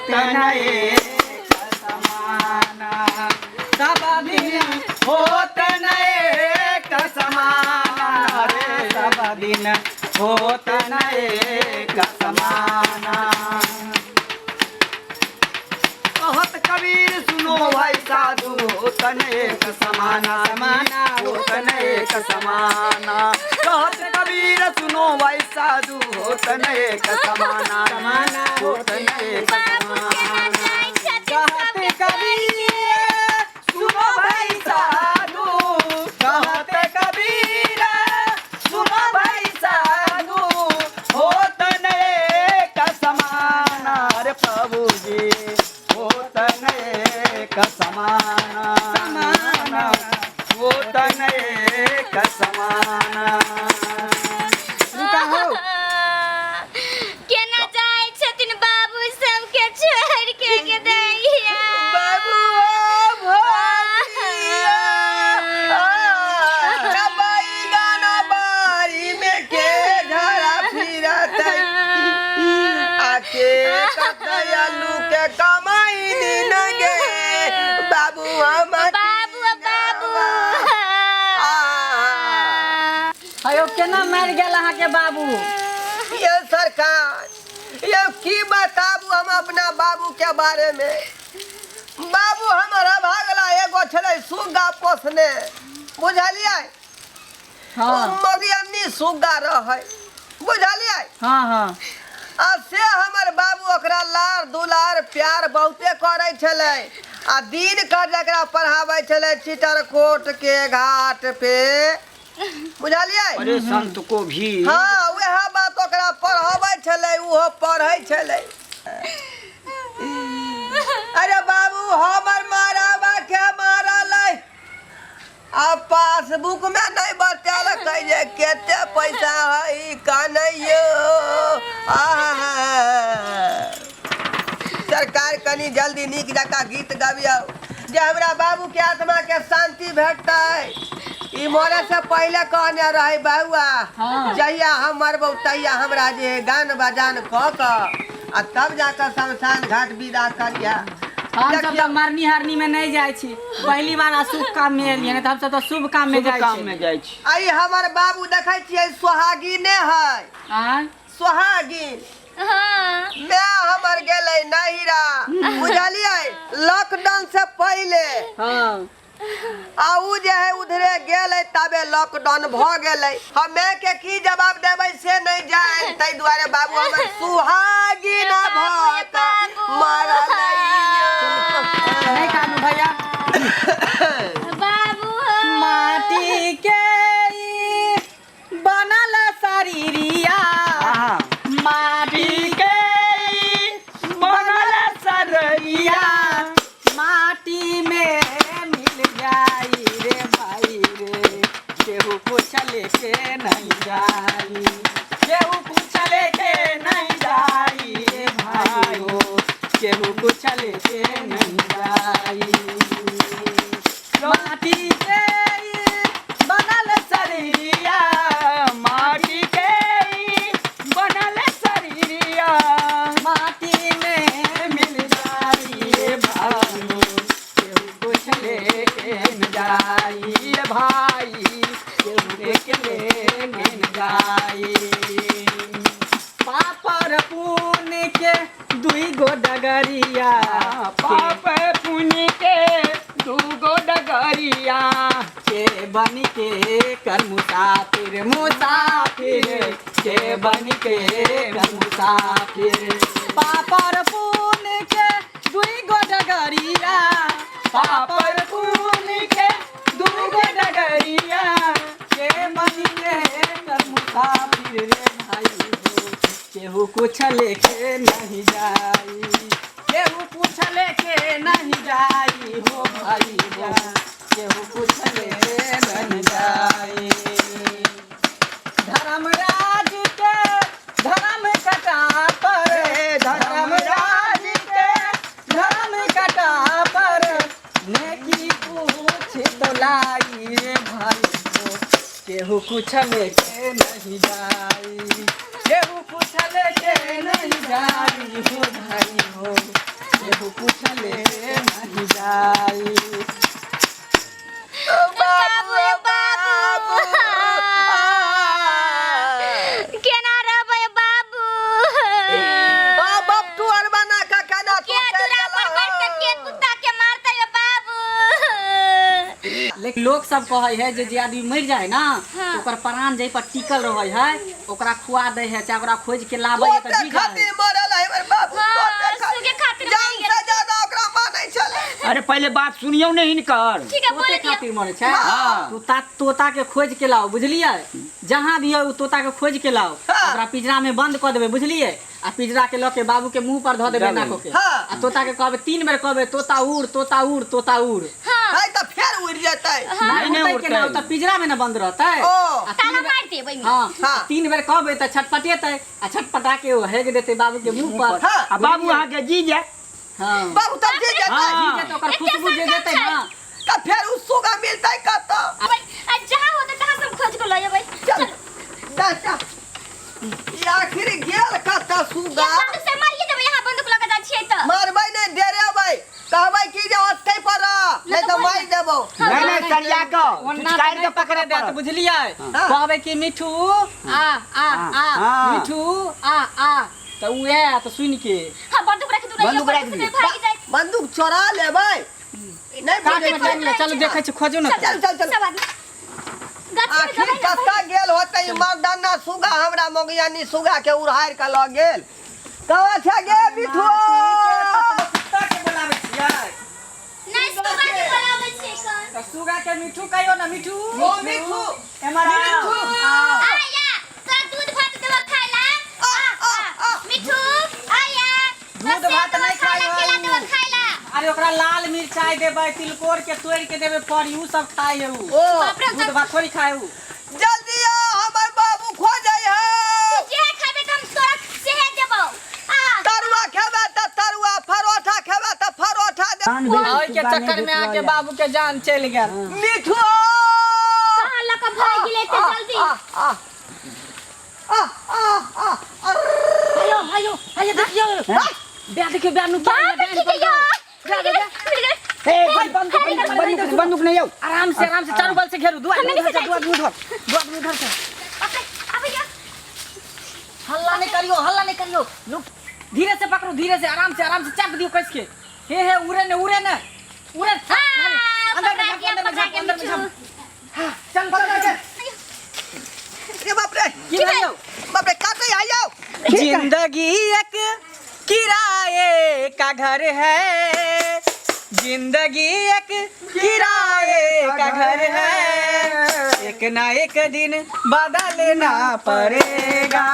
होत न एक समाना। सब दिन होत न एक समाना रे, सब दिन होत न एक समाना। कहत कबीर सुनो भाई साधु, होतन एक समाना, समाना, होतन एक समाना। कहत कबीर सुनो भाई साधु, होतन एक समाना, समाना, होतन एक बाबू केना समाना। जाइ छथिन कहत सबके कबीर सुनो भाई साधु, कहत कबीर सुनो भाई साधु, होतन एक समाना रे प्रभु जी, होतन एक समाना, समाना। होतन एक समाना। रुका हो। केना जाइ छथिन बाबू सबके छोड़ के के दैया। बाबू भैया, बैगन बारी में के झरा फिरतै, आके कतै आलू के कमाई दिन गे बाबू हमर। बाबू बाबू। आ हयो, केना मरि गेल अहाँके बाबू? ये सरकार, ये की बताबू हम अपना बाबू के बारे में। बाबू हमारा भागला एगो छलै सुग्गा पोसने, बुझलियै? हाँ। मगियन्नी सुग्गा रहै, बुझलियै? हाँ हाँ। आ से हमर बाबू ओकरा लार दुलार प्यार बहुते करै छलै, आ दिन कर जकरा पढ़ाबै छलै चितरकोट के घाट पे, बुझलियै? अरे संत को भी। हाँ, वएह बात ओकरा पढ़ाबै छलै, ओहो पढ़ै छलै। अरे बाबू हमर माराबा के मारल आ पासबुक में नहीं बतेलकै जे कते पैसा है का नहीं यो। आहा। सरकार, कनी जल्दी नीक जकाँ गीत गबियौ जे हमरा बाबू के आत्मा के शांति भेटतै। ई मरे से पहिले कहने रहे बउआ, जहिया हम मरबौ तहिया हमरा जे है गान बजान कऽ कऽ आ तब जाकऽ शमशान घाट विदा करिहा। हम सब तऽ मरनी हरनी में नहीं जाइ छी। पहली बार अशुभ काम में एलियै, नहीं तऽ हम सब तऽ शुभ काम में शुभ जाइ काम छी। में जाइ छी। आ ई हमर बाबू देखै छियै सोहागिने है। आँय? सोहागिन। हाँ। मैं हमर गेलै नहिरा, बुझलियै, लॉकडाउन से पहिले। आ उ जे है उधरे गेलै, तबे लॉकडाउन भऽ गेलै। हम माय के की जवाब देबै से नहि जान, ताहि दुआरे बाबू हमर सुहागिन भऽ कऽ मरलै। नहीं कानू भैया। बाबू। माटी के ई बनल शरीरिया, आहा। माटी के बनल सरैया, माटी में मिल जाई रे भाई रे, केहू कुछ लेके नहीं जाई, केहू कुछ लेके नहीं जाई रे भाई हो, केहू कुछ लेके नहीं जाई। माटी के बनल शरीरिया, माटी के बनल शरीरिया, माटी में मिल जाई रे भाई हो, केहू कुछ लेके न जाई रे भाई, केहू लेके न जाई। पापर पुण्य के दुई गो डगरिया, पाप पुण्य के दूगो डगरिया, के बन के कर मुसाफिर मुसाफिर, के बन के कर मुसाफिर। पापर पुण्य के दुई गो डगरिया, पापर पुण्य के दूगो डगरिया, के बन के कर मुसाफिर रे भाई हो, केहू कुछ लेके नहीं जाई, केहू कुछ लेके नहीं जाई हो भाई हो, केहू कुछ लेके नहीं जाई। धर्मराज के धर्म कटा पर, धर्मराज के धर्म कटा पर, नेकी पूछ तो लाई रे भाई हो, केहू कुछ लेके नहीं जाई, केहू कुछ लेके नहीं जाई हो भाई हो, लोक सब कहै है जे जे आदमी मरि जाए ना हाँ। तो ओकर प्राण जै पर टिकल रहै है ओकरा खुआ दै है चाहे ओकरा खोज के लाबै है तोते तऽ जी जाए खातिर मरल है हमर बाबू हाँ, तोते खातिर। सुगे खातिर जान मरि गेल। से ज्यादा ओकरा मानै छलै अरे पहले बात सुनियौ ने हिनकर ठीक है तोते बोल दियो खातिर मरे छै हाँ। तू ता तोता के खोज के लाओ बुझलियै जहाँ भी है ओ तोता के खोज के लाओ हाँ। ओकरा पिंजरा में बंद कऽ देबै बुझलियै आ पिंजरा के लऽ के बाबू के मुंह पर धऽ देबै देबै। नाको के हाँ। आ तोता के कहबै तीन बेर कहबै तोता उड़ तोता उड़ तोता उड़ हाँ है तऽ फेर उड़ि जेतै नहि नहि उड़तै केना उड़तै। ओ तऽ पिंजरा में ने बंद रहतै ओ। आ तीन ताला बेर- मार देबै ओहिमे हाँ हाँ। तीन बेर कहबै तऽ छटपटेतै आ छटपटा के ओ हेग देतै बाबू के मुंह पर हाँ। आ बाबू अहाँके जी जाए हाँ बाबू तब जी जेतै हाँ। जी जेतै ओकर एते खुशबू जे सरकार जेतै छै। ना तऽ फेर उ सुगा मिलतै कतऽ अबै आ जहाँ होतै तहाँ सब खोज के लऽ जेबै चल चलू जा जा ई आखिर गेल कतऽ सुगा ये बंदूक से मारिए देबै यहाँ बंदूक लऽ के जाइ छियै तऽ मारबै नहि डेरेबै कहबै कि जे ओतै पर रह नहि तऽ मारि देबौ नहीं नहीं सरिया के ओना फुचकारि तऽ के नहि पकड़े पकड़े देत पड़त बुझलियै हाँ। कहबै कि मिठू आ आ आ हाँ। मिठू आ आ तऽ उ आयत सुनि के हाँ बंदूक रख दू बंदूक राखि से दियौ। भागि जाइ बंदूक चोरा लेबै नहि काट बुझै में टाइम ले चलू देखै छी खोजू ने चल चल चल सब आदमी गाछी में आखिर जेबै ने कतऽ गेल होतै ई मर्दाना सुगा हमरा मोगियानी सुगा के उड़ारि के लऽ गेल कहाँ छै गे मिठू कुत्ता के बोलाबै छियै नहि सुगा के बोलाबै छियै कन तऽ सुगा के मिठू कहियो ने मिठू ओ मिठू एमहर आउ। आउ। आया तोरा दूध भात देबो खाय ला आ, आ, आ। मिठू आया दूध भात नहि खाइ केला है देबो उ। खाय ला अरे ओकरा लाल मिरचाई देबै तिलकोर के तोड़ि के देबै परी उ सब खाइ है उ ओ बाप रे दूध भात थोड़ी खाइ उ जल्दी आ हमर बाबू खोजै है जे खाबे त हम तोरा सेहे देबो आ तरुआ खेबै तऽ तरुआ परोठा खेबै तऽ परोठा दे ओहि के चक्कर में आके बाबू के जान चलि गेल मिठू कहाँ लऽ कऽ भागि गेलै एते जल्दी आ आ आ आ आ आयो आयो आयो देखियो बे देखियो बे नु बाप रे ठीक है यार मिल गेलै ए बंदूक बंदूक बंदूक नहीं आओ आराम से चारू बल से घेरू दू आदमी हमे उधर से नहीं दू आदमी उधर दू आदमी उधर से आबै जा हल्ला नहीं करियो हल्ला नहीं करियो लोग धीरे से पकड़ो धीरे से आराम से चाप दियो कस के हे हे उड़े ने उड़े ने उड़े हाँ, अंदर में पकड़ा झाँप गया, अंदर में पकड़ा झाँप गया अंदर में मिठू। झाँप हाँ, चल चल चल रे बाप रे की भेलो बाप रे काटे आयो जिंदगी एक किराए का घर है जिंदगी एक किराए का घर है एक ना एक दिन बदलना पड़ेगा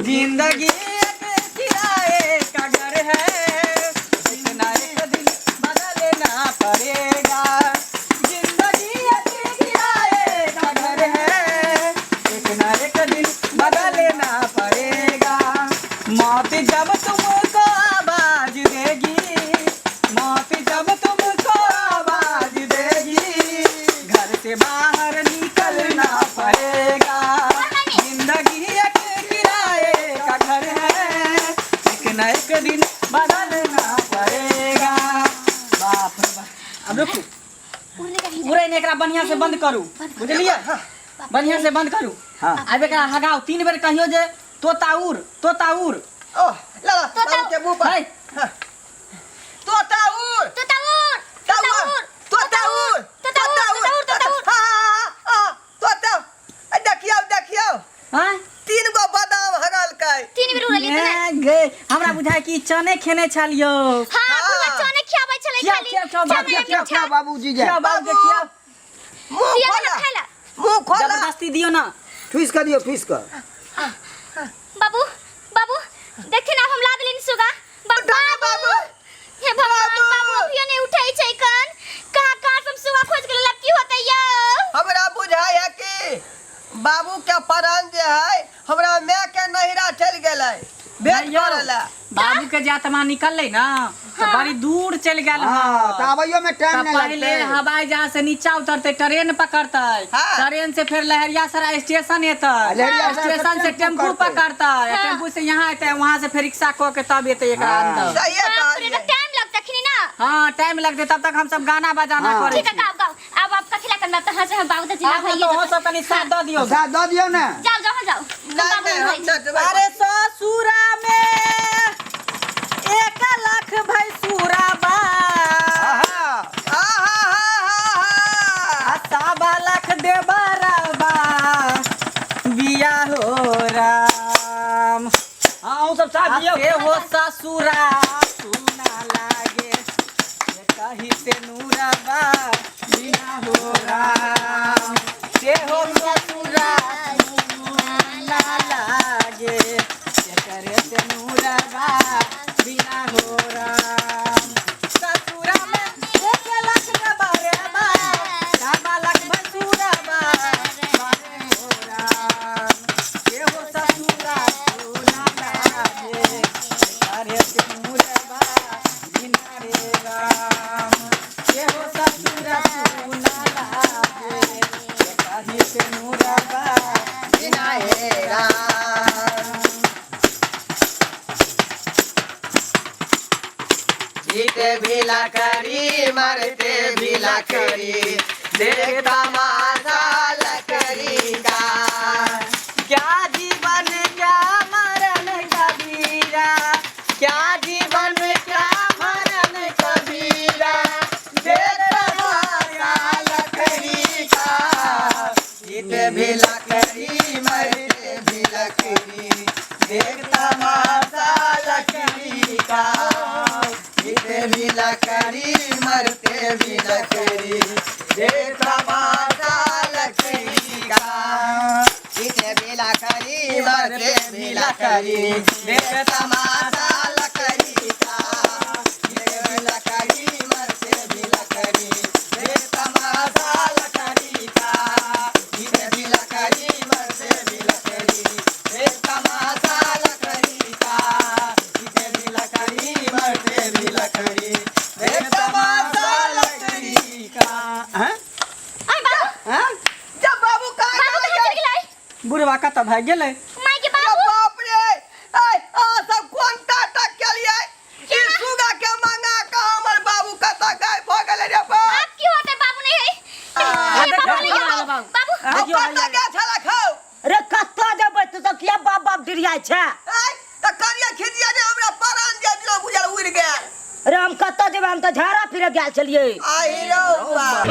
जिंदगी एक किराए का घर है एक ना एक दिन बदलना पड़ेगा जिंदगी एक किराए का घर है एक ना एक दिन बदलना पड़ेगा मौत जब तुमको आवाज देगी मौत जब तुमको आवाज देगी घर से बाहर निकलना पड़ेगा जिंदगी एक किराए का घर है एक ना एक दिन बदलना पड़ेगा बाप रे बाप अब रुकू उड़े ने एकरा बढ़िया से बंद करू बुझलियै बढ़िया से बंद करू हाँ। आब एकरा हगाउ तीन बेर कहियो जे तोता उड़ तोता उड़ ओ ला ला बाबू के मुंह पर है तोता उड़ तोता उड़ तोता उड़ तोता उड़ तोता उड़, तोता उड़, तोता उड़। हाँ, हाँ, हाँ, तोता आ, देखियौ देखियौ हाँ तीन गो बादाम हगलकै तीन बेर उड़लियै तऽ नहि। गे हमरा बुझाय कि चने खेने छलियो हाँ बुढ़वा चने खियाबै छलै खियाउ, खाली खियाउ, खियाउ, चना बाबू, खियाओ मीठा। खियाओ बाबूजी जाए खियाओ बाबू के खियाओ मुंह दियौ खोला ने खाय ला। मुंह खोला जबरदस्ती दियो ना ठूस कर दियो ठूस कर बाबू बाबू देखथिन आब हम ला देलिन सुगा उठो ना बाबू। हे भगवान बाबू। बाबू अभियो नहीं उठै छै कन कहाँ कहाँ सब सुगा खोज के लेलक की होतै यौ हमरा बुझाय है कि बाबू के प्राण जे है हमरा माय के नहिरा चलि गेलै भेंट नहीं यौ, करै ला बाबू के जे आत्मा निकललै ना तऽ बड़ी दूर चलि गेल हाँ तो आबैयो में टाइम तऽ नहीं पहिले लगतै हवाई जहाज से नीचा उतरतै ट्रेन पकड़तै हाँ। ट्रेन से फेर लहेरियासराय स्टेशन एतै लहेरियासराय से स्टेशन से टेम्पू टेम्पू पकड़तै। पकड़तै हाँ। टेम्पू से यहाँ एतै वहाँ से फेर रिक्शा कऽ के तब एतै एकरा हाँ। अंदर सहिए बाप रे कहलियै तऽ टाइम लगतै खिनी ना हाँ टाइम लगतै तब तक हम सब गाना बजाना हाँ। करै ठीक है गाओ गाओ आब आप कथी ला करना तऽ हँस हम बाबू तऽ जिला आब भइए तो हो जेतै। सब कनी साथ दऽ दियौ साथ दऽ दियौ ने जाओ जाओ हाँ, जाओ हम नहीं बाबू नहीं हम रहै छी। नचबै अरे ससुरा में 1 लाख भैंसुरा बा आहा आहा हा हा हा आ अहूँ सब साथ दियौ। से हो ससुरा सुना लागे, कही से नूरबा बिना हो राम। से हो ससुरा सुना लागे, करे से नूरबा बिना हो राम। ससुरा में एक लाख के बारे बा, सवा लाख भसुरबा बारे हो राम। से हो ससुरा सुना लागे, करे से नूरबा बिना रे राम। से हो ससुरा सुना लागे, कही से नूरबा बिना हे राम। जीते भी लकड़ी मरते भी लकड़ी, देख तमाशा लकड़ी का। क्या जीवन क्या मरण कबीरा, क्या जीवन क्या मरण कबीरा, देख तमाशा लकड़ी का। जीते भी लकड़ी मरते भी लकड़ी, देख तमाशा लकड़ी का। जीते भी लकड़ी मरते भी लकड़ी, देख तमाशा लकड़ी का। जीते भी लकड़ी मरते भी लकड़ी, देख तमाशा लकड़ी का। जीते भी लकड़ी मरते भी लकड़ी, देख तमाशा लकड़ी का। जीते भी लकड़ी मरते भी लकड़ी, देख तमाशा लकड़ी का। जीते भी लकड़ी मरते भी लकड़ी, देख तमाशा लकड़ी का। हैं? आय बाबू। हैं? जब बाबू कहाँ बाबू चले कहाँ गए? चल गेलै? बुढ़वा कतऽ भागि गेलै? माय के अरे बाबू। बाप रे, ऐ आ सब कोन टाटा के लिए ई सुगा के मंगा के हमर बाबू कतऽ गायब भऽ गेलै रे बाप। आब की होतै? बाबू नहीं है। ए, बाबू नहीं है, बाबू बाबू। अब कतऽ गेल छलक हौ? रे कतऽ जेबै तू सब? किया बाप बाप डिरियाइ छै? ऐ तऽ करिया खिजिया ने हमरा परान जे दिलो बुझल उड़ि गेल। रे हम कतऽ जेबै? हम तऽ झाड़ा फिरे गेल छलियै। आहि रौ बाप।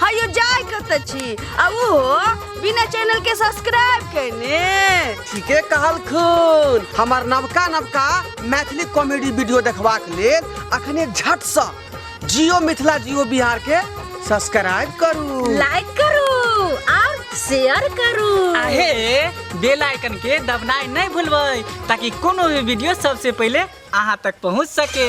हयो जाय कतऽ छी आ ओहो बिना चैनल के सब्सक्राइब केने? ठीके कहलखुन। हमर नवका नवका मैथिली कॉमेडी वीडियो देखबाक लेल अखने झटसँ जियो मिथिला जियो बिहार के सब्सक्राइब करू, लाइक करू और शेयर करू। आहे बेल आइकन के दबनाइ नहि भूलबै, ताकि कोनो भी वीडियो सबसे पहिले अहाँ तक पहुँच सके।